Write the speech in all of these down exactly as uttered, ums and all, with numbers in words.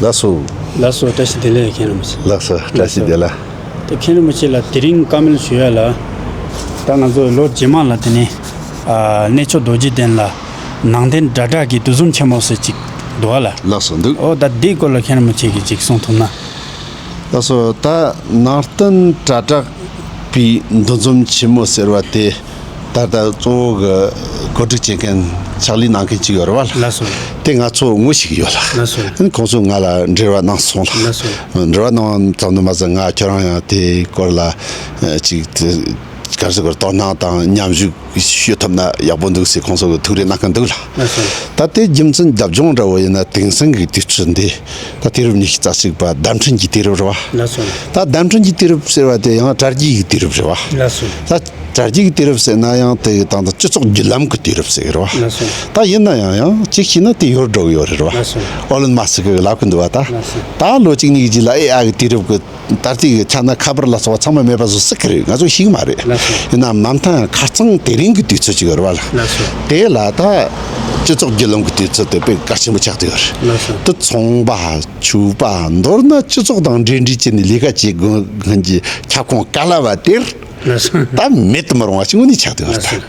ལགས་སོ། ལགས་སོ། བཀྲ་ཤིས་བདེ་ལེགས། མཁན་རིན་པོ་ཆེ། ལགས་སོ། བཀྲ་ཤིས་བདེ་ལེགས། དེ་མཁན་རིན་པོ་ཆེ་ལ་དེ་རིང་བཀའ་མོལ་ཞུ་ཡ་ལ། ད་ང་ཚོ་ལོ་རྗེས་མ་ལ་དེ་ནས་ཨ་གནས་མཆོག་རྡོ་རྗེ་གདན་ལ་ནང་རྟེན་སྒྲ་བསྒྲགས་ཀྱི་འདུ་འཛོམས་ཆེན་མོ་ཟེར་ཅིག་འདུག་བ་ལ། ལགས་སོ། འདུག། ཨོ་ད་འདིའི་སྐོར་ལ་མཁན་རིན་པོ་ཆེ་གིས་ཅིག་གསུང་ཐུབ་ན། ལགས་སོ། ད་ནང་རྟེན་སྒྲ་བསྒྲགས་པའི་འདུ་འཛོམས་ཆེན་མོ་ཟེར་བ་དེ། ད་ལྟ་གཙོ་བོ་གི་གོ་སྒྲིག་བྱེད་མཁན་ཕྱག་ལས་གནང་མཁན་ཅིག་ཡོད་རེད་བ་ལ། ལགས་སོ། དེ་ང་ཚོ་ངོ་ཤེས་ཀྱི་ཡོད་ལ། ལགས་སོ། ཁོང་ཚོ་ང་ལ་འབྲེལ་བ་གནང་སོང་ལ། ལགས་སོ། འབྲེལ་བ་གནང་ཙམ་དུ་མ་ཟད། ང་ཁྱོད་རང་ཡང་དེའི་སྐོར་ལ་ཅིག་ག་རེ་ཟེར་དགོས་རེད། དོ་སྣང་དང་མཉམ་ཞུགས་ཞུ་ཐུབ་ན་ཡག་པོ་འདུག་ཟེར་ཁོང་ཚོ་གི་ཐུགས་རེ་གནང་གི་འདུག་ལ། ལགས་སོ། ད་དེ་རྒྱུ་མཚན་རྒྱབ་ལྗོངས་འདྲ་བོ་ཡིན་ན། དེང་སང་གི་དུས་ཚོད་འདི་ད་དུས་རབས་ཉི་ཤུ་རྩ་གཅིག་པ་བརྡ་འཕྲིན་གྱི་དུས་རབས་རེད་བ། ལགས་སོ། ད་བརྡ་འཕྲིན་གྱི་དུས་རབས་ཟེར་བ་དེ་ཡང་དྲ་རྒྱའི་གི་དུས་རབས་རེད་བ། ལགས་སོ། ད་དྲ་རྒྱའི་གི་དུས་རབས་ཟེར་ན་ཡང་དེ་དང་དུ་སྤྱི་ཚོགས་བརྒྱུད་ལམ་གྱི་དུས་རབས་ཟེར་གི་རེད་བ། ལགས་སོ། ད་ཡིན་ན་ཡང་ཡང་གཅིག་བྱས་ན་དེ་ཡོལ་འགྲོ་གི་ཡོད་རེད་བ། ལགས་སོ། ཨོ་ལོན་མ་སི་ཀི་གི་ལབ་གི་འདུག་བ། ད་ལགས་སོ། ད་ལོ་གཅིག་གཉིས་ཀྱི་རྗེས་ལ་ཨེ་ཨའི་གི་དུས་རབས་གི་ད་ལྟའི་གི་ཆ་ན་ཁ་པར་ལ་སོགས་པ་ཚང་མ་མེད་པ་བཟོ་སྲིད་ཀྱི་རེད། ང་ཚོ་ཤེས་ཀྱི་མ་རེད། ལགས་སོ། ཡིན་ན་མ་མཐའ་ཁ་རྩང་དེ་རིང་གི་དུས་ཚོད་ཅིག་ཡོད་རེད་བ་ལ། ལགས་སོ། དེ་ལ་ད་སྤྱི་ཚོགས་བརྒྱུད་ལམ་གྱི་དུས་ཚོད་དེ་དཔེ་གལ་ཆེན་པོ་ཆགས་བསྡད་ཡོད་རེད། ལགས་སོ། དེ་ཚོང་པ་ཕྱུག་པ། མདོར་ན་སྤྱི་ཚོགས་དང་འབྲེལ་འདྲིས་བྱས་ནས་ལས་ཀ་བྱེད་དགོས་མཁན་གྱི་ཁྱབ་ཁོངས་ག་ལ་བ་དེར། ལགས་སོ། ད་མེད་དུ་མི་རུང་བ་ཞིག་དངོས་གནས་ཆགས་བསྡད་ཡོད་རེད། ལགས་སོ།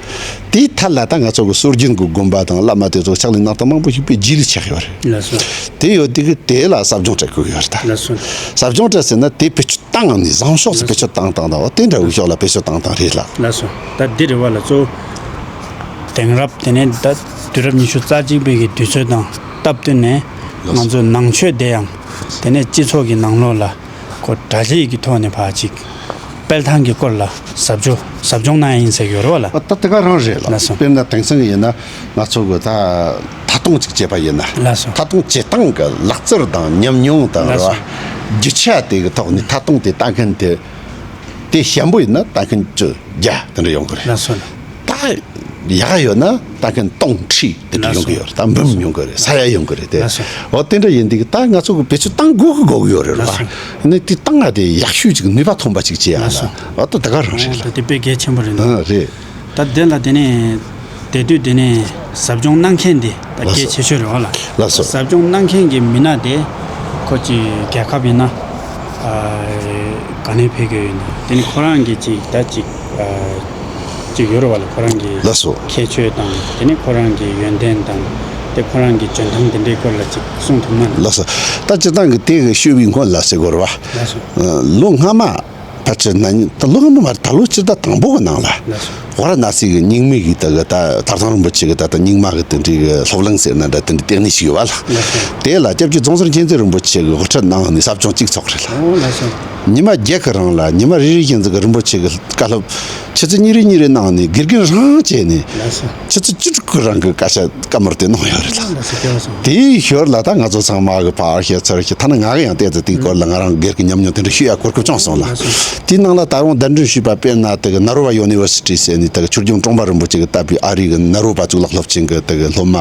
དེའི་ཐད་ལ་ད་ང་ཚོ་གི་སྲོལ་རྒྱུན་གྱི་དགོན་པ་དང་བླ་མ་དེ་ཚོ་ཕྱག་ལས་གནང་སྟངས་མང་པོ་ཞིག་དཔེ་རྗེས་ལུས་ཆགས་ཡོད་རེད། ལགས་སོ། དེ་ཡོད་དུས་ཀྱི་དེ་ལ་ཟབ་སྦྱོང་སྤྲད་དགོས་ཀྱི་ཡོད་རེད་ད། ལགས་སོ། ཟབ་སྦྱོང་སྤྲད་ཟེར་ན་དེ་བེད་སྤྱོད་བཏང་ནས། བཟང་ཕྱོགས་སུ་བེད་སྤྱོད་བཏང་སྟངས་དང་། འོ་དེ་འདྲ་འུ་ཕྱོགས་ལ་བེད་སྤྱོད་བཏང་སྟངས་རེད་ལ། ལགས་སོ། ད་འདི་རེད་བ་ལ། གཙོ་བོ་དེང་རབས་དེ་ནས་ད་དུས་རབས་ཉི་ཤུ་རྩ་གཅིག་པའི་གི་དུས་ཚོད་དང་སྟབས་བསྟུན་ནས། ལགས་སོ། ང་ཚོའི་ནང་ཆོས་དེ་ཡང་དེ་ནས་སྤྱི་ཚོགས་ཀྱི་ནང་ལོགས་ལ་ཁོ་དྲ་ལམ་གྱི་ཐོག་ནས་ཕར་ཅིག་སྤེལ་སྟངས་ཀྱི་སྐོར་ལ་ཟབ་སྦྱོང་ཟབ་སྦྱོང་གནང་ཡ་ཡིན་ཟེར་གྱི་ཡོད་རེད་བ་ལ། ཨ་ད་དེ་ག་རང་རེད་ལ། ལགས་སོ། དཔེར་ན་དེང་སང་གི་ཡིན་ན། ང་ཚོ་གི་ད་ཐད་གཏོང་ཅིག་བྱས་པ་ཡིན་ན། ལགས་སོ། ཐད་གཏོང་བྱེད་སྟངས་ཀྱི་ལག་རྩལ་དང་ཉམས་མྱོང་དང་། ལགས་སོ། རེད་བ། རྒྱུ་ཆ་དེ་གི་ཐོག་ནས་ཐད་གཏོང་དེ་ལྟ་མཁན་དེ། དེ་ཞན་པོ་ཡིན་ན་ལྟ་མཁན་བཅུ་བརྒྱ་དེ་འདྲ་ཡོང་གི་རེད། ལགས་སོ། ད་ཡག་ཡོད་ན་ལྟ་མཁན་སྟོང་ཁྲི་དེ་འདྲ་ཡོང་གི་ཡོད་རེད། ད་འབུམ་ཡོང་གི་རེད། ས་ཡ་ཡོང་གི་རེད་དེ། ལགས་སོ། འོ་དེ་འདྲ་ཡིན་དུས་ད་ང་ཚོ་གི་བེད་སྤྱོད་བཏང་དགོས་གི་དགོས་གི་ཡོད་རེད་བ། ལགས་སོ། ནི་དེ་བཏང་ང་དེ་ཡག་ཤོས་ཅིག་ནུས་པ་ཐོན་པ་ཅིག་བྱེད་ཡ་ལ། ལགས་སོ། འོ་ད་དེ་ག་རང་རེད་ལ། ད་དེ་དཔེ་གལ་ཆེན་པོ་རེད་འདུག། ཨ་རེད། ད་དེ་ལ་དེ་ནས་དེ་དུས་དེ་ནས་ཟབ་སྦྱོང་གནང་མཁན་དེ་ད་ལགས་སོ། གལ་ཆེ་ཤོས་རེད་བ་ལ། ལགས་སོ། ཟབ་སྦྱོང་གནང་མཁན་གྱི་མི་སྣ་དེ་ཁོ་ཅིག་རྒྱལ་ཁབ་ཡིན་ན་ཨ་ག་ནས་ཕེབས་ཀྱི་ཡོད་ན། དེ་ནས་ཁོ་རང་གི་ཅིག་ད་ཅིག་ཨ་ཅིག་ཡོད་རེད་བ་ལ། ཁོ་རང་གི། ལགས་སོ། ཁྱད་ཆོས་དང་། དེ་ནས་ཁོ་རང་གི་ཡོན་ཏན་དང་། དེ་ཁོ་རང་གི་འཇོན་ཐང་དེ་འདྲའི་སྐོར་ལ་ཅིག་གསུང་ཐུབ་ན། ལགས་སོ། ད་སྤྱིར་བཏང་གི་དེ་གི་ཤོད་པའི་སྔོན་ལ་ཟེར་དགོས་རེད་བ། ལགས་སོ། ལོ་སྔ་མ། ཕལ་ཆེར་ན་ནིང་ད་ལོ་སྔ་མོ་མ་རེད། ད་ལོ་སྤྱི་ཟླ་དང་པོ་གི་ནང་ལ། ལགས་སོ། ཝཱ་ར་ཎ་སི་གི་རྙིང་མའི་གི་ད་གི་ད་དར་ཐང་རིན་པོ་ཆེ་གི་ད་ལྟ་རྙིང་མ་གི་དེ་འདྲའི་གི་སློབ་གླིང་ཟེར་ན་འདྲ། དེ་འདྲའི་ལྟེ་གནས་ཤིག་ཡོད་བ་ལ། ལགས་སོ། དེ་ལ་སྐྱབས་རྗེ་རྫོང་སར་མཁྱེན་བརྩེ་རིན་པོ་ཆེ་གི་དབུ་ཁྲིད་གནང་ནས་ཟབ་སྦྱོང་གཅིག་ཚོགས་རེད་ལ། ཨོ་ལགས་སོ། ཉི་མ་བརྒྱད་ཀྱི་རིང་ལ་ཉི་མ་རེ་རེ་བཞིན་ཟིག་གི་རིན་པོ་ཆེ་གི་བཀའ་སློབ་ཆུ་ཚོད་གཉིས་རེ་གཉིས་རེ་གནང་ནས། དགེ་རྒན་རང་བྱས་ནས། ལགས་སོ། ཆུ་ཚོད་བཅུ་དྲུག་གི་རིང་གི་སྐད་ཆ་བཀའ་མོལ་དེ་གནང་ཡོད་རེད་ལ། ལགས་སོ། དེའི་ཞོར་ལ་ད་ང་ཚོ་ཚང་མ་གི་ཕར་བཤད་ཚུར་བཤད། ཐ་ན་ང་གི་ཡང་བལྟས་ཚེ་དེའི་སྐོར་ལ་ང་རང་སྒེར་གྱི་ཉམས་མྱོང་དེ་འདྲ་ཤོད་ཡ་གོ་སྐབས་བྱུང་སོང་ལ། ལགས་སོ། དེའི་ནང་ལ་ད་རུང་གདན་འདྲེན་ཞུས་པ། དཔེར་ན་དེ་གི་ནཱ་རོ་ཝ་ཡུ་ནི་ཝར་སི་ཊི་ཟེར་ནས་དེ་གི་ཆོས་རྒྱལ་དྲུང་པ་རིན་པོ་ཆེ་གིས་བཏབ་པའི་ཨ་རི་གི་ནཱ་རོ་པ་གཙུག་ལག་སློབ་ཆེན་གི་དེ་གི་སློབ་མ་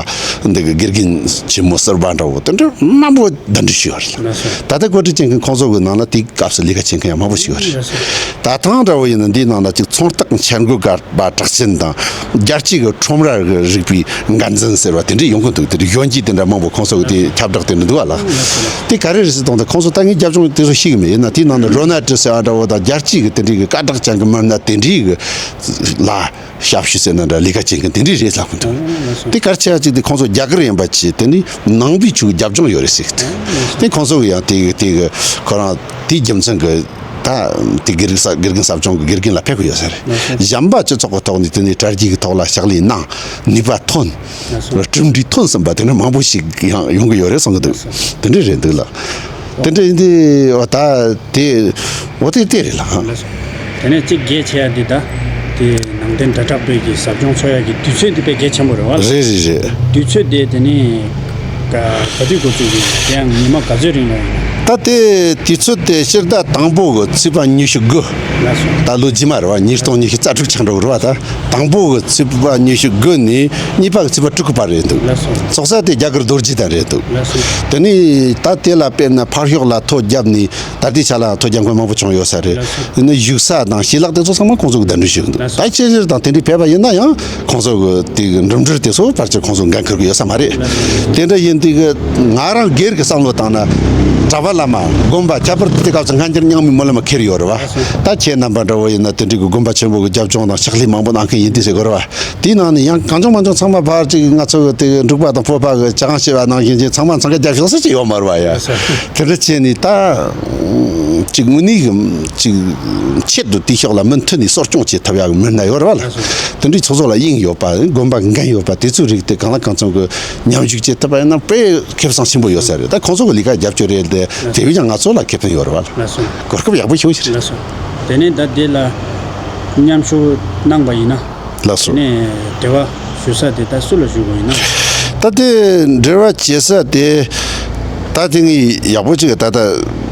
འདི་གི་དགེ་རྒན་ཆེན་མོ་ཟུར་པ་འདྲ་བོ་དེ་འདྲ་མང་པོ་གདན་འདྲེན་ཞུས་ཡོད་རེད། ལགས་སོ། ད་ལྟ་བཀོད་སྒྲིག་བྱེད་མཁན་ཁོང་ཚོ་གི་ནང་ལ་དེའི་སྐབས་སུ་ལས་ཀ་བྱེད་མཁན་ཡང་མང་པོ་ཞིག་ཡོད་རེད། ལགས་སོ། ད་ཐེངས་འདྲ་བོ་ཡིན་ན་འདིའི་ནང་ལ་ཅིག་ཚོང་རྟགས་འཆར་འགོད་འགག་པ་གྲགས་ཅན་དང་། རྒྱལ་སྤྱི་གི་ཁྲོམ་ར་གི་རིག་པའི་འགན་འཛིན་ཟེར་བ་དེ་འདྲས་ཡོང་གི་འདུག། དེ་འདྲས་གཞོན་སྐྱེས་དེ་འདྲ་མང་པོ་ཁོང་ཚོ་གི་དེ་ཁྱབ་བསྒྲགས་དེ་འདྲ་འདུག་བ་ལ། དེ་ག་རེ་རེད་ཟེར་དང་། ད་ཁོང་ཚོ་ད་ངས་རྒྱབ་ལྗོངས་དེ་ཚོ་ཤེས་གི་མེད། ཡིན་ན་དེའི་ནང་ནས་རོ་ནལ་ཌི་ཟེར་བ་འདྲ་བོ་དང་། རྒྱལ་སྤྱི་གི་དེ་འདྲས་གི་སྐད་གྲགས་ཅན་གི་མི་སྣ་དེ་འདྲས་གི་ལ་ཞབས་ཞུ་ཟེར་ན་འདྲ། ལས་ཀ་བྱེད་མཁན་དེ་འདྲས་རེད་ལབ་གི་འདུག། དེ་གལ་ཆེ་བ་ཅིག་དེ་ཁོང་ཚོ་རྒྱ་གར་ཡིན་པ་བྱས། དེ་ནི་ནང་པའི་ཆོས་རྒྱབ་ལྗོངས་ཡོད་རེད་ཟེར་གི་འདུག། དེ་ཁོང་ཚོ་གི་ཡང་དེ་གི་དེ་གི་ཁོ་རང་དེའི་རྒྱུ་མཚན་གི་ད་དེ་དགེ་རྒན་ས་དགེ་རྒན་ཟབ་སྦྱོང་གི་དགེ་རྒན་ལ་ཕེབས་གི་ཡོད་ས་རེད། ལགས་སོ། གཞན་པ་སྤྱི་ཚོགས་ཀྱི་ཐོག་ནས་དེ་ནས་དྲ་རྒྱའི་གི་ཐོག་ལ་ཕྱག་ལས་གནང་། ནུས་པ་ཐོན། ལགས་སོ། གྲུབ་འབྲས་ཐོན་ཟིན་པ་དེ་འདྲ་མང་པོ་ཞིག་ཡང་ཡོང་གི་ཡོད་རེད་གསུང་གི་འདུག། ལགས་སོ། དེ་འདྲ་རེད་འདུག་ལ། དེ་འདྲ་ཡིན་དུས་འོ་ད་དེ་འོ་དེ་དེ་རེད་ལ། ལགས་སོ། དེ་ནས་གཅིག་གལ་ཆེ་ཡ་འདི་ད་དེ་ནང་རྟེན་སྒྲ་བསྒྲགས་པའི་གི་ཟབ་སྦྱོང་འཚོགས་ཡ་གི་དུས་ཚོད་འདི་དཔེ་གལ་ཆེན་པོ་རེད་བ། རེད་རེད་རེད། དུས་ཚོད་དེ་དེ་ནས་ག་ག་དུས་འགོ་བཙུགས་ཀྱི། དེ་ཡང་ཉི་མ་ག་ཚོད་རིང་ལ་ཡིན་ན། ད་དེ་དུས་ཚོད་དེ་སྤྱི་ཟླ་དང་པོ་གི་ཚེས་པ་ཉི་ཤུ་དགུ། ལགས་སོ། ད་ལོ་རྗེས་མ་རེད་བ། ཉིས་སྟོང་ཉི་ཤུ་རྩ་དྲུག་ཆགས་འགྲོ་གི་རེད་བ། ད་དང་པོ་གི་ཚེས་པ་ཉི་ཤུ་དགུ་ནས་གཉིས་པ་གི་ཚེས་པ་དྲུག་གི་བར་རེད་འདུག། ལགས་སོ། ཚོགས་ས་དེ་རྒྱ་གར་རྡོ་རྗེ་གདན་རེད་འདུག། ལགས་སོ། དེ་ནས་ད་དེ་ལ་དཔེར་ན་ཕར་ཕྱོགས་ལ་ཐོ་བརྒྱབ་ནས། ད་ལྟའི་ཆ་ལ་ཐོ་རྒྱག་མཁན་མང་པོ་བྱུང་ཡོད་ས་རེད། ལགས་སོ། ཡིན་ན་བཞུགས་ས་དང་ཞལ་ལག་དེ་ཚོ་ཚང་མ་ཁོང་ཚོ་གིས་གདན་འདྲེན་ཞུས་ཀྱི་འདུག། ལགས་སོ། ད་ཆེད་གཞིར་དང་དེ་འདྲའི་ཕེབས་པ་ཡིན་ན་ཡང་ཁོང་ཚོ་གི་དེ་གི་འགྲིམ་འགྲུལ་དེ་ཚོ་ཕལ་ཆེར་ཁོང་ཚོ་འགན་འཁུར་གི་ཡོད་ས་མ་རེད། ལགས་སོ། དེ་འདྲ་ཡིན་ དེ་གི་ང་རང་སྒེར་གྱི་བསམ་བློ་བཏང་ན། གྲྭ་པ་བླ་མ་དགོན་པ་ཁྱད་པར་དུ་དེ་སྐབས་སུ་སྔ་འགྱུར་རྙིང་མའི་སྨོན་ལམ་ཁྱེར་ཡོད་རེད་བ། ད་ཁྱེད་རྣམ་པ་འདྲ་བོ་ཡིན་ན་དེ་འདྲའི་གི་དགོན་པ་ཆེན་པོ་གི་རྒྱབ་ལྗོངས་དང་ཕྱག་ལས་མང་པོ་གནང་མཁན་ཡིན་དུས་ཟེར་དགོས་རེད་བ། དེའི་ནང་ནས་ཡང་གང་བྱུང་མང་བྱུང་ཚང་མ་ཕར་ཅིག་ང་ཚོ་གི་དེ་འབྲུག་པ་དང་བོད་པ་གི་ཅ་གང་བྱེད་པ་ནང་བཞིན་ཅིག་ཚང་མ་འཚང་ཁ་རྒྱབ་ཤོག་ཟེར་གྱི་ཡོད་མ་རེད་བ་ཡ། དེ་འདྲ་བྱས་ནས་ད་ཅིག་དངོས་གནས་གི་ཅིག་ཆེད་དུ་དེའི་ཕྱོགས་ལ་མུ་མཐུད་ནས་གསོ་སྐྱོང་བྱེད་ཐུབ་ཡག་གི་མི་སྣ་ཡོད་རེད་བ་ལ། དེ་འདྲའི་ཚོགས་གཙོ་ལ་དབྱིངས་ཡོད་པ། དགོན་པ་འགན་ཡོད་པ་དེ་ཚོའི་རིགས་དེ་གང་ལ་གང་འཚམ་གི་མཉམ་ཞུགས་བྱེད་ཐུབ་པ་ཡིན་ན་དཔེ་ཁེ་བཟང་ཆེན་པོ་ཡོད་ས་རེད། ད་ཁོང་ཚོ་གི་ལས་ཀ་རྒྱབ་སྐྱོར་རེད་དེ། དེ་བས་ཀྱང་ང་ཚོ་ལ་ཁེ་ཕན་ཡོད་རེད་བ་ལ། ལགས་སོ། གོ་སྐབས་ཡག་པོ་ཞིག་རེད། ལགས་སོ། དེ་ནས་ད་དེ་ལ་མཉམ་ཞུགས་གནང་པ་ཡིན་ན། ལགས་སོ། དེ་ནས་འབྲེལ་བ་ཞུ་ས་དེ་ད་སུ་ལ་ཞུ་དགོས་ཡིན་ན། ད་དེ་འབྲེལ་བ་བྱེད་ས་དེ་ད་དེ་ངས་ཡག་པོ་ཅིག་ད་ལྟ་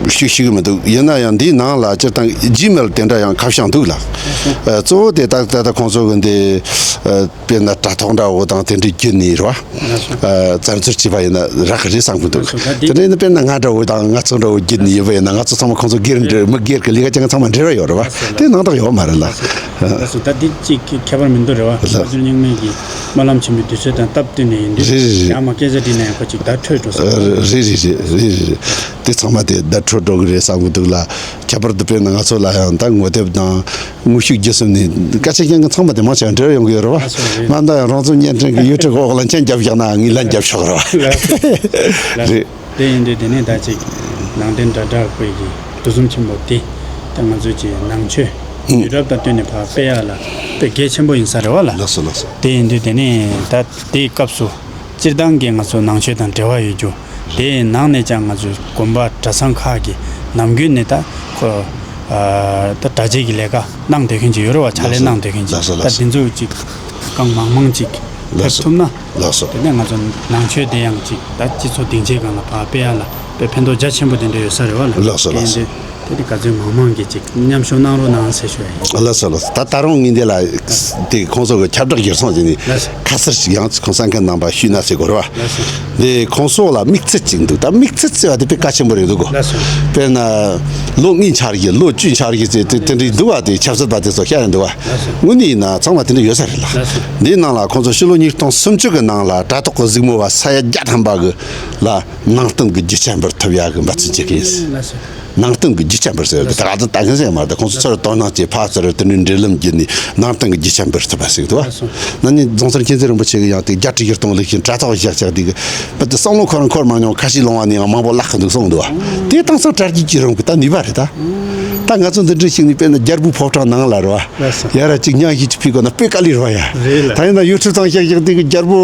ཞུ་ཤེས་ཀྱི་མི་འདུག་ཡིན་ན་ཡང་འདིའི་ནང་ལ་སྤྱིར་བཏང་ཇི་མེལ་དེ་འདྲ་ཡང་ཁ་བྱང་འདུག་ལ། ཨ། གཙོ་བོ་དེ་ད་ད་ལྟ་ཁོང་ཚོ་གི་འདི། ཨ། དཔེར་ན་དྲ་ཐོག་འདྲ་བོ་དང་དེ་འདྲའི་བརྒྱུད་ནས་རེད་བ། ཨ། བཙན་འཛུལ་བྱས་པ་ཡིན་ན་རག་གི་རེད་བསམ་གི་འདུག་ལགས་སོ། ད་འདི། དེ་འདྲ་ཡིན་ན་དཔེར་ན་ང་འདྲ་བོ་དང་ང་ཚོ་འདྲ་བོ་བརྒྱུད་ནས་ཡིན་པ་ཡིན་ན། ང་ཚོ་ཚང་མ་ཁོང་ཚོ་སྒེར་འབྲེལ། མི་སྒེར་གྱི་ལས་ཀ་ཅན་ཚང་མ་འབྲེལ་བ་ཡོད་རེད་བ། ལགས་སོ། དེ་ནང་དག་ཡོད་མ་རེད་ལ། ལགས་སོ། ད་འདི་གཅིག་ཁྱད་པར་མི་འདུག་རེད་བ། ལགས། བཀའ་ཟུར་རྙིང་མའི་གི་སྨོན་ལམ་ཆེན་མོའི་དུས་ཚོད་དང་སྟབས་བསྟུན་ནས་ཡིན་དུས། རེད་རེད་རེད། ཡང་མ་སྐད་ཆ་དྲིས་ན་ཡང་ཁོ་ཅིག་བརྡ་འཕྲོད་འགྲོ་ས། རེད་རེད་རེད་རེད་རེད། དེ་ཚང་མ་དེ་བརྡ་འཕྲོད་འགྲོ་གི་རེད་བསམ་གི་འདུག་ལ། ཁྱད་པར་དུ་དཔེར་ན་ང་ཚོ་ལ་ཡང་ད་ངོ་དེབ་དང་དངོས་ཤུགས་བརྒྱུད་གསུམ་ནས་སྐད་ཆ་བཤད་མཁན་ཚང་མ་དེ་མང་ཆེ་བ་འབྲེལ་བ་ཡོང་གི་ཡོད་རེད་བ། ལགས་སོ། རེད། མ་མཐའ་ཡང་རང་ཚོ་བརྙན་འཕྲིན་གྱི་ཡུ་ཊུབ་འོག་ལ་མཆན་རྒྱབ་བཞག་ན་ངས་ལན་རྒྱབ་ཆོག་རེད་བ། ལགས་སོ། རེད། དེ་ཡིན་དུས་དེ་ནས་ད་ཅིག་ནང་བསྟན་དྲ་གྲགས་པའི་གི་འདུ་འཛོམས་ཆེན་པོ་དེ་ད་ང་ཚོའི་ཅིག་ནང་ཆོས་ཡུལ་གྲུ་དང་བསྟུན་ནས་ཕར་སྤེལ་ཡག་ལ་དཔེ་གལ་ཆེན་པོ་ཡིན་ས་རེད་བ་ལ། ལགས་སོ་ལགས་སོ། དེ་ཡིན་དུས་དེ་ནས་ད་དེའི་སྐབས་སུ་སྤྱིར་བཏང་གི་ང་ཚོ་ནང་ཆོས་དང་འབྲེལ་བ་ཡོད་རྒྱུ། དེའི་ནང་ནས་ཀྱང་ང་ཚོའི་དགོན་པ་གྲྭ་ཚང་ཁག་གི་ནམ་རྒྱུན་ནས་ད་ཁོ་ཨ་ད་གྲྭ་ཆས་ཀྱི་ལས་ཀ་གནང་སྡོད་མཁན་ཅིག་ཡོད་རེད་བ། ཕྱག་ལས་གནང་སྡོད་མཁན་ཅིག་ལགས་སོ་ད་ལགས་སོ། དེ་ཚོ་ཅིག་གང་མང་མང་ཅིག་ལགས་ཕེབས་སོ་ཐུབ་ན། ལགས་སོ། དེ་ནས་ང་ཚོ་ནང་ཆོས་དེ་ཡང་ཅིག་ད་སྤྱི་ཚོགས་སྡིངས་ཆའི་སྒང་ལ་ཕར་སྤེལ་ཡག་ལ་དཔེ་ཕན་ཐོགས་རྒྱ་ཆེན་པོ་དེ་འདྲ་ཡོད་ས་རེད་བ་ལ། ལགས་སོ་ལགས་སོ། དེ་དེ་ག་ཚོད་མང་མང་གིས་ཅིག་མཉམ་ཞུགས་གནང་རོགས་གནང་ཟེར་ཞུ་ཡ་ཡིན། ལགས་སོ་ལགས་སོ། ད་ད་རུང་ངས་འདི་ལ་དེ་ཁོང་ཚོ་གི་ཁྱབ་བསྒྲགས་བསྒྱུར་སོང་ཟེར་ནས། ལགས་སོ། ཁ་གསལ་ཞིག་ཡང་ཁོང་གསན་མཁན་རྣམ་པ་ཞུས་ན་ཟེར་དགོས་རེད་བ། ལགས་སོ། དེ་ཁོང་ཚོ་ལ་དམིགས་ཚད་ཅིག་འདུག་ད་དམིགས་ཚད་ཟེར་བ་དེ་དཔེ་གལ་ཆེན་པོ་རེད་འདུག་གོ། ལགས་སོ། དཔེར་ན་ལོ་ལྔའི་འཆར་གཞི། ལོ་བཅུའི་འཆར་གཞི་ཟེར་དེ་དེ་འདྲའི་འདུག་བ། དེ་ཆབ་སྲིད་པ་དེ་ཚོ་བཤད་ཡ་འདུག་བ། ལགས་སོ། དངོས་གནས་ཡིན་ན་ཚང་མ་དེ་འདྲ་ཡོད་ས་རེད་ལ། ལགས་སོ། འདིའི་ནང་ལ་ཁོང་ཚོ་ཕྱི་ལོ་ཉིས་སྟོང་སུམ་ཅུ་གི་ནང་ལ་དྲ་ཐོག་གི་གཟིགས་མོ་བ་ས་ཡ་བརྒྱ་ཐམ་པ་གི་ལ་ནང་བསྟན་གྱི་རྒྱུ་ཆ་འབུལ་ཐུབ་ཡག་གི་འབད་བརྩོན་བྱེད་ཀྱི་ཡིན། ལགས་སོ། ནང་བསྟན་གྱི་རྒྱུ་ཆ་འབུལ་ཟེར་བ་དེ་ད་ག་ད་ལྟ་གིན་ཟེར་མ་རེད། ཁོང་ཚོ་ཚུར་དོ་སྣང་བྱས་ཕར་ཚུར་དེ་འདྲའི་འབྲེལ་ལམ་བརྒྱུད་ནས་ནང་བསྟན་གྱི་རྒྱུ་ཆ་འབུལ་ཐུབ་པ་ཞིག་འདུག་བ། ལགས་སོ། ན་ནིང་རྫོང་སར་མཁྱེན་བརྩེ་རིན་པོ་ཆེ་གིས་ཡང་དེ་རྒྱལ་སྤྱིའི་ཡིར་གཏོང་ལེགས་ཤིང་དྲ་ཐོག་བཞག་བཞག་དེ་གི་བར་དུ་བསམ་བློ་ཁོ་རང་འཁོར་མ་མྱོང་། ཁ་ཤས་ལོང་བ་ནས་ཡང་མང་པོ་བརླག་གི་འདུག་གསུངས་འདུག་བ། དེ་དེང་སང་དྲ་རྒྱའི་བརྒྱུད་རིམ་གྱི་ད་ནུས་པ་རེད་ད། ད་ང་ཚོ་འདི་འདྲ་ཞིག་ནས་དཔེར་ན་རྒྱལ་པོའི་ཕོ་བྲང་ནང་ལ་རེད་བ། ལགས་སོ། ཡ་ར་ཅིག་ཉག་གི་ཅིག་ཕུད་དགོས་ན་དཔེ་དཀའ་ལས་རེད་བ་ཡ། རེད་ལ། ད་ཡིན་ན་ཡུ་ཊུབ་སྟེང་བཞག་བཞག་དེ་གི་རྒྱལ་པོ་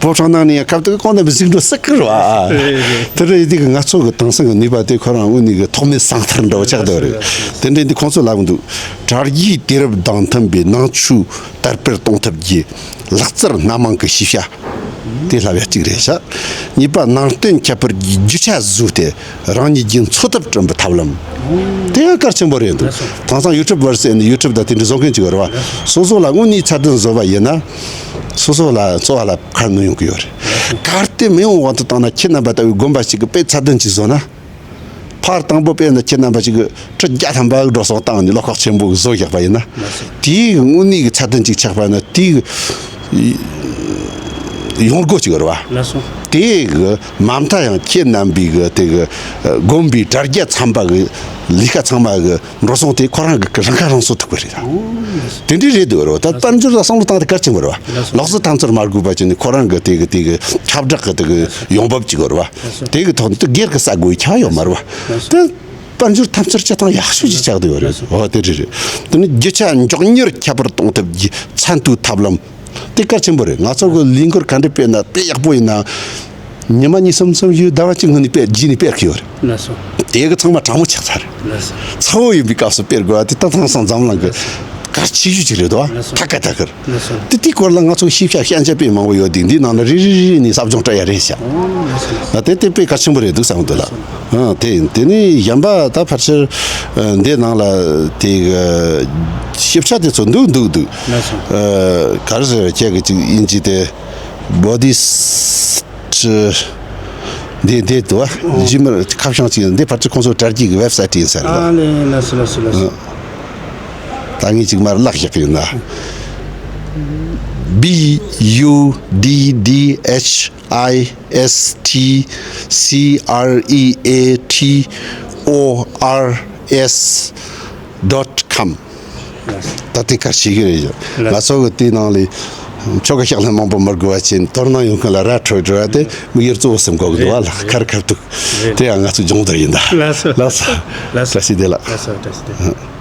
ཕོ་བྲང་ནང་ནས་ཡང་སྐབས་དེ་གི་གང་ལྟར་མི་གཟིགས་འགྲོ་སྲིད་ཀི་རེད་བ། རེད་རེད། དེ་འདྲ་ཡིན་དུས་ཀྱི་ང་ཚོ་གི་དེང་སང་གི་ནུས་པ་དེ་ཁོ་རང་དངོས་གནས་ཀྱི་ཐོགས་མེད་སང་ཐར་འདྲ་བོ་ཆགས་བསྡད་པ་རེད། དེ་འདྲ་ཡིན་དུས་ཁོང་ཚོ་ལབ་ཀྱི་འདུག་དྲ་རྒྱའི་དུས་རབས་དང་མཐུན་པའི་ནང་ཆོས་དར་སྤེལ་གཏོང་ཐབས་ཀྱི་ལག་རྩལ་སྣ་མང་གི་ཤེས་བྱ་དེ་བསླབ་ཡ་གཅིག་རེད་ཤག་གཉིས་པ་ནང་བསྟན་ཁྱད་པར་གྱི་རྒྱུ་ཆ་བཟོས་ཏེ་རང་ཉིད་ཀྱི་འཚོ་ཐབས་བསྐྲུན་པའི་ཐབས་ལམ། དེ་ཡང་གལ་ཆེན་པོ་རེད་འདུག་དེང་སང་ཡུ་ཊུབ་བར་ཟེར་ནས་ཡུ་ཊུབ་དང་དེ་འདྲ་བཟོ་མཁན་ཅིག་ཡོད་རེད་བ། སོ་སོ་ལ་དངོས་གནས་ཚད་ལྡན་བཟོ་བ་ཡིན་ན། སོ་སོ་ལ་འཚོ་བ་ལ་ཁ་མི་ཡོང་གི་ཡོད་རེད། གལ་ཏེ་མི་ཡོང་བ་དུ་བཏང་ན། ཁྱེད་རྣམ་པ་ལྟ་བུའི་དགོན་པ་ཞིག་གིས་དཔེ་ཚད་ལྡན་ཅིག་བཟོ་ན། ཕར་དང་པོ་དཔེར་ན་ཁྱེད་རྣམ་པ་ཞིག་གིས་ཁྲི་བརྒྱ་ཐམ་པ་འགྲོ་སོང་བཏང་ནས་བློ་ཁོག་ཆེན་པོ་བཟོ་བཞག་པ་ཡིན་ན། དེའི་དངོས་གནས་ཀྱི་ཚད་ལྡན་ཅིག་ཆགས་པ་ཡིན་ན། དེའི་ཡོང་སྒོ་ཅིག་ཡོད་རེད་བ། ལགས་སོ། དེ་གི་མ་མཐའ་ཡང་ཁྱེད་རྣམ་པའི་གི་དེ་གི་དགོན་པའི་དྲ་རྒྱ་ཚན་པ་གི་ལས་ཀ་ཚང་མ་གི་འགྲོ་སོང་དེ་ཁོ་རང་གི་རང་ཁ་རང་གསོ་ཐུབ་ཀྱི་རེད། དེ་འདྲའི་རེད་འདུག་རོ། ད་དཔལ་འབྱོར་ལ་བསམ་བློ་བཏང་དེ་གལ་ཆེན་པོ་རེད་བ། ལགས་སོ། ལག་རྩལ་ཐམས་ཅད་མ་དགོས་པ་བྱས་ནས་ཁོ་རང་གི་དེ་གི་དེ་གི་ཁྱབ་བསྒྲགས་གི་དེ་གི་ཡོང་འབབ་ཅིག་ཡོད་རེད་བ། དེ་གི་ཐོག་ནས་དེ་སྒེར་གི་ས་དགོས་ཁྱ་ཡོད་མ་རེད་བ། དེ་དཔལ་འབྱོར་ཐམས་ཅད་སྤྱི་བཏང་ཡག་ཤོས་ཅིག་ཆགས་བསྡད་ཡོད་རེད། ཨོ་དེ་རེད་རེད། དེ་ནི་རྒྱུ་ཆ་མགྱོགས་མྱུར་ཁྱད་པར་གཏོང་ཐབས་ཀྱི་ཚད་མཐོའི་ཐབས་ལམ། དེ་གལ་ཆེན་པོ་རེད། ང་ཚོ་གི་ལས་འགུལ་ག་འདྲ་སྤེལ་ན་དཔེ་ཡག་པོ་ཡིན་ན། ཉི་མ་གཉིས་གསུམ་གསུམ་བཞི་ཟླ་བ་གཅིག་སྔོན་ནས་དཔེ་རྗེས་ནས་སྤེལ་གི་ཡོད་རེད། ལགས་སོ། དེ་གི་ཚང་མ་དྲང་མོ་ཆགས་ཚར་རེད། ལགས་སོ། ཚ་བོ་ཡིན་པའི་སྐབས་སུ་སྤེལ་དགོས་པ་དེ་ད་དེང་སང་འཛམ་གླིང་གི་གལ་ཆེ་ཤོས་ཅིག་རེད་དོ། ལགས་སོ། ཐད་ཀར་ཐད་ཀར། ལགས་སོ། དེ་དེའི་སྐོར་ལ་ང་ཚོ་ཤེས་བྱ་ཤན་ཆ་དཔེ་མང་པོ་ཡོད་དེ། འདིའི་ནང་ལ་རེ་རེ་རེ་རེ་ནས་ཟབ་སྦྱོང་སྤྲད་ཡ་རེད་ཤག་ཨོ་ལགས་སོ། ལགས་སོ། ད་དེ་དེ་དཔེ་གལ་ཆེན་པོ་རེད་འདུག་བསམ་གི་འདུག་ལགས། ཨ་དེ་ཡིན། དེ་ནས་གཞན་པ་ད་ཕལ་ཆེར་ཨ་འདི་ནང་ལ་དེ་གི་ཞིབ་ཆ་དེ་ཚོ་འདུག་འདུག་འདུག་ལགས་སོ། ཨ་ག་རེ་ཟེར་བ་ཁྱེད་ཀྱི་ཅིག་དབྱིན་ཇི་དེ་བོ་དི་སི་ཊི་འདི་འདི་འདུག་ཨ། ཇི་མར་ཁ་བྱང་ཅིག་འདི་ཕལ་ཆེར་ཁོང་ཚོ་དྲ་རྒྱའི་གི་ཝེབ་སའིཊ་ཡིན་ས་རེད་ལ། ཨ་ལེ་ལགས་སོ་ལགས་སོ་ལགས་སོ། ཨ་ད་ངས་ཅིག་མར་བཀླགས་བཞག་གི་ཡིན་ན། B U D D H I S T C R E A T O R S dot com. ད་ལྟའི་ཁར་ཤེས་ཀྱི་རེད། ལགས། ང་ཚོ་གི་དེའི་ནང་ལས་ཆོ་ག་ཕྱག་ལེན་མང་པོ་མི་དགོས་པ་བྱས་ནས་དོ་སྣང་ཡོང་མཁན་ལ་ར་འཕྲོད་འགྲོ་བ་དེ་དམིགས་ཡུལ་གཙོ་བོ་སེམས་གོ་གི་འདུག་བ། ལགས། ཁར་ཁར་འདུག་རེད། དེ་ཡང་ང་ཚོའི་སྦྱོང་བརྡར་ཡིན་ད། ལགས་སོ། ལགས་སོ། ལགས་སོ། བཀྲ་ཤིས་བདེ་ལགས། ལགས་སོ། བཀྲ་ཤིས་བདེ་ལགས།